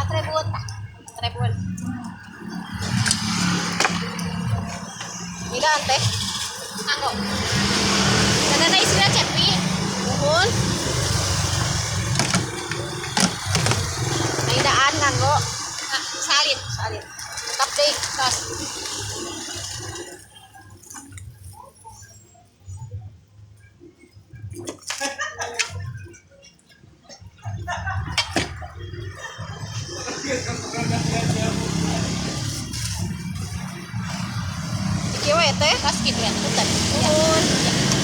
4 ribuan tah. 4 ribuan. Nyidaan teh. Nganggo. Sadana isina Cepi. Nuhun. Nyidaan nganggo. Nah, salin. Salin. Tetap deui. Tos. Kieu we teh. Tos gitu ya, punten. Ya. Nuhun. Ya.